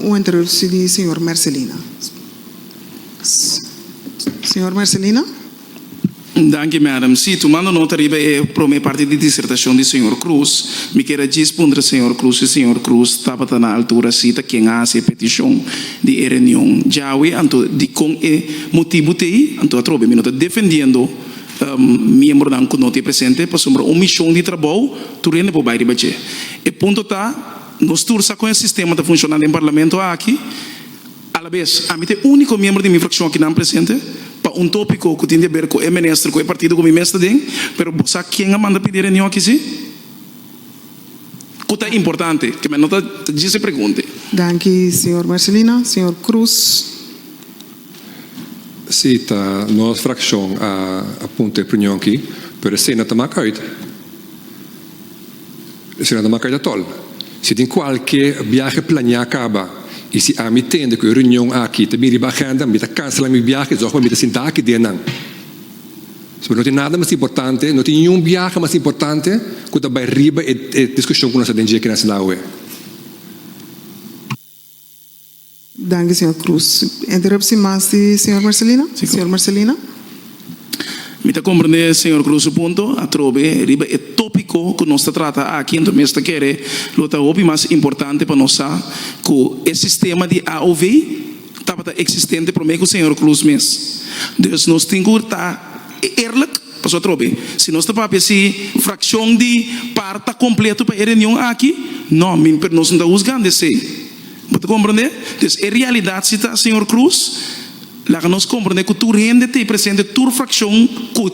un interuptie di señor Mercelina. Señor Mercelina. Danki madam. Sí, tumando nota riba e prome parti di disertacion di señor Cruz, mi kier a djis puntra señor Cruz si señor Cruz tabata na altura si ta ken a haci e peticion di e reunion djawe, anto dicon e motibu t'ey? Anto atrobe mi no ta defendiendo miembronan cu no t'ey presente pasobra un mision di trabou tur hende por bay riba dje. E punto ta, nos tur sa con e sistema ta funciona den parlamento aki. Alabes, ami ta e úniko miembro di mi frakshon akinan presente pa un tópiko ku tin di aber ku e minister, ku e partido ku mi mes ta den, pero bo sa ken a manda pidi e reunion aki si? Ku ta importante, ke men no ta djis e pregunte. Danki, señor Mercelina. Señor Cruz. Si, ta nos frakshon a punta e reunion aki, pero esei no ta mak uit. Esei no ta maka atòl. Si tin kualke biahe planiá kaba i si ami tende ku e reunion aki ta bin riba agenda, mi ta kanselá mi biahe zòg pa mi ta sinta aki den nan. Pasobra no tin nada mas importante, no tin niun biahe mas importante ku ta bai riba e diskushon ku nos ta den dje kinan sla awe. Danki señor Cruz. Interuptie mas di señor Mercelina. Señor Mercelina. Mi ta comprende señor Cruz su punto atrobe riba e topico cu nos ta trata aki enton mes ta kere lo ta hopi mas importante pa nos sa cu e sistema di AOV tabata existente prome cu señor Cruz mes. Dus nos tin cu ta eerlijk pasobra atrobe si nos ta papia si fraccion di par ta completo pa e reunion aki no mi pero nos no ta huzgando esey. Bo ta komprondé? Dus e realidat si ta, señor Cruz, laga nos komprondé ku tur hende ta ei presente, tur frakshon ku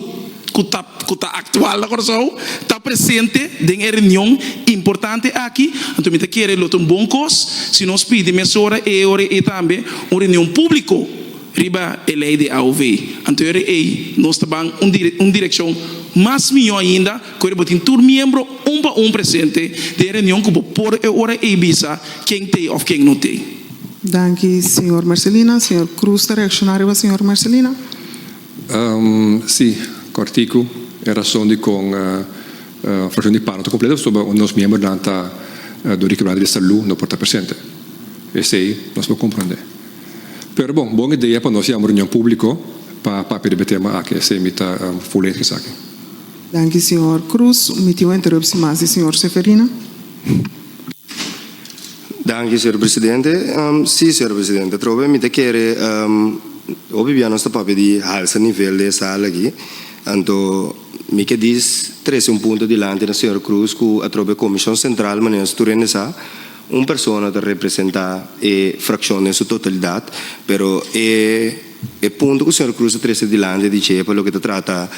ku ta ku ta aktual na Kòrsou ta presente den e reunion importante aki. Anto mi ta kere lo ta un bon kos si nos pidi mesora e ora ei tambe un reunion públiko riba e lei di AOV. Anto e ora ei nos ta ban un un direkshon mas mihó ainda ku ora bo tin tur miembro un pa un presente den e reunion ku bo por e ora ei bisa ken t'ei òf ken no t'ei. Danki señor Mercelina. Señor Cruz ta reakshoná riba señor Mercelina. Sí, kòrtiku e rason dikon frakshon di par no ta kompleto pasobra un di nos miembronan ta dor di kebrante di salú no por ta presente. Esei nos por komprondé. Pero bon, bon idea pa nos yama reunion públiko pa papia riba e tema aki. Esei mi ta volledig esaki. Danki señor Cruz. Mi tin un interuptie mas di señor Seferina. Danki señor presidente. Si señor presidente, atrobe mi ta kere hopi bia nos ta papia di halsa nivel di e sala aki. Anto mi ke dis trese un punto dilanti na señor Cruz ku atrobe Komishon Sentral manera nos tur hende sa un persona ta representa e frakshon den su totalidat, pero e e punto ku señor Cruz a trese dilanti di dje pa loke ta trata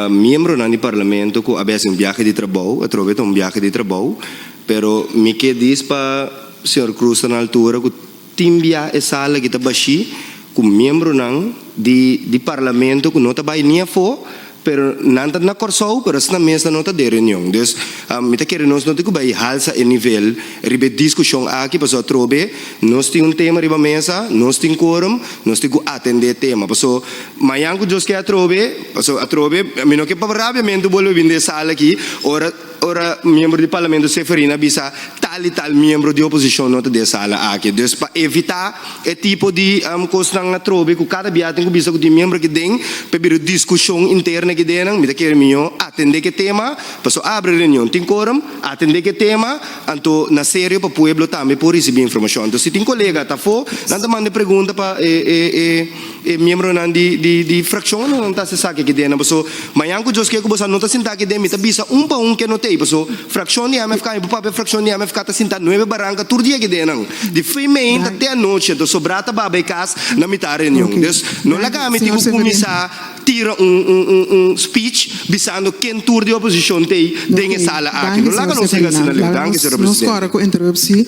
Miembronan di Parlamento ku a bes un biahe di trabou, atrobe ta un biahe di trabou, pero mi ke dis pa señor Cruz ta na altura ku tin bia e sala aki ta bashí ku miembronan di di Parlamento ku no ta bai ni afó, pero nan ta na Kòrsou pero asina mes nan no ta den reunion. Dus mi ta kere nos no tin ku bai halsa e nivel riba e diskushon aki pasobra atrobe nos tin un tema riba mesa, nos tin quorum, nos tin ku atendé e tema. Pasobra Mañan ku Dios ke atrobe, pasobra atrobe mi no ke pa rabiamentu bolbe bin den e sala aki ora ora miembro di parlamento Seferina a bisa tal i tal miembro di oposishon no ta den e sala aki. Dus pa evitá e tipo di kosnan atrobe ku kada bia tin ku bisa ku tin miembro aki den pa e bira diskushon interno aki den mi ta kere mihó atendé ku e tema pasobra abri reunion tin korum atendé ku e tema anto na serio pa pueblo tambe por risibí informashon. Anto si tin kolega ta afó nan ta manda e pregunta pa e e. E miembronan di di di fraccion no ta hasi esaki aki den nan paso mañan cu Dios ke cu boso no ta sinta aki den mi ta bisa un pa un ke no ta ey paso fraccion di MFK mi por papia fraccion di MFK ta sinta nuebe baranca tur dia aki den nan di fei meinta te anochi enton sobra ta baba e cas na mita reunion dus no laga mi tin cu cuminsa tira un un un un speech bisando ken tur di oposicion ta ey den e sala aki no laga nos yega asina leu danki señor presidente.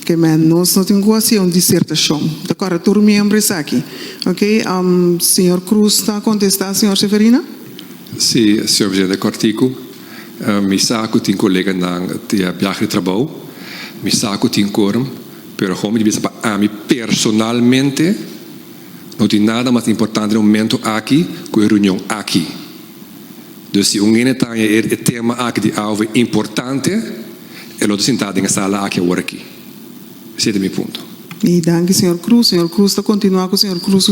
Ke men nos no tin ku hasi un disertashon. Ta kòrda tur miembro esaki. Oke, señor Cruz ta kontestá señor Seferina? Sí, señor presidente, kòrtiku. Mi sa ku tin koleganan di a biaha di trabou. Mi sa ku tin quorum, pero hon mi di bisa pa ami personalmente no tin nada mas importante na e momento aki ku e reunion aki. Dus si un hende ta haña e tema aki di awe importante, E lo ta sintá den e sala aki awor aki. Esei ta mi punto. I danki, señor Cruz. Señor Cruz ta kontinuá ku señor Cruz.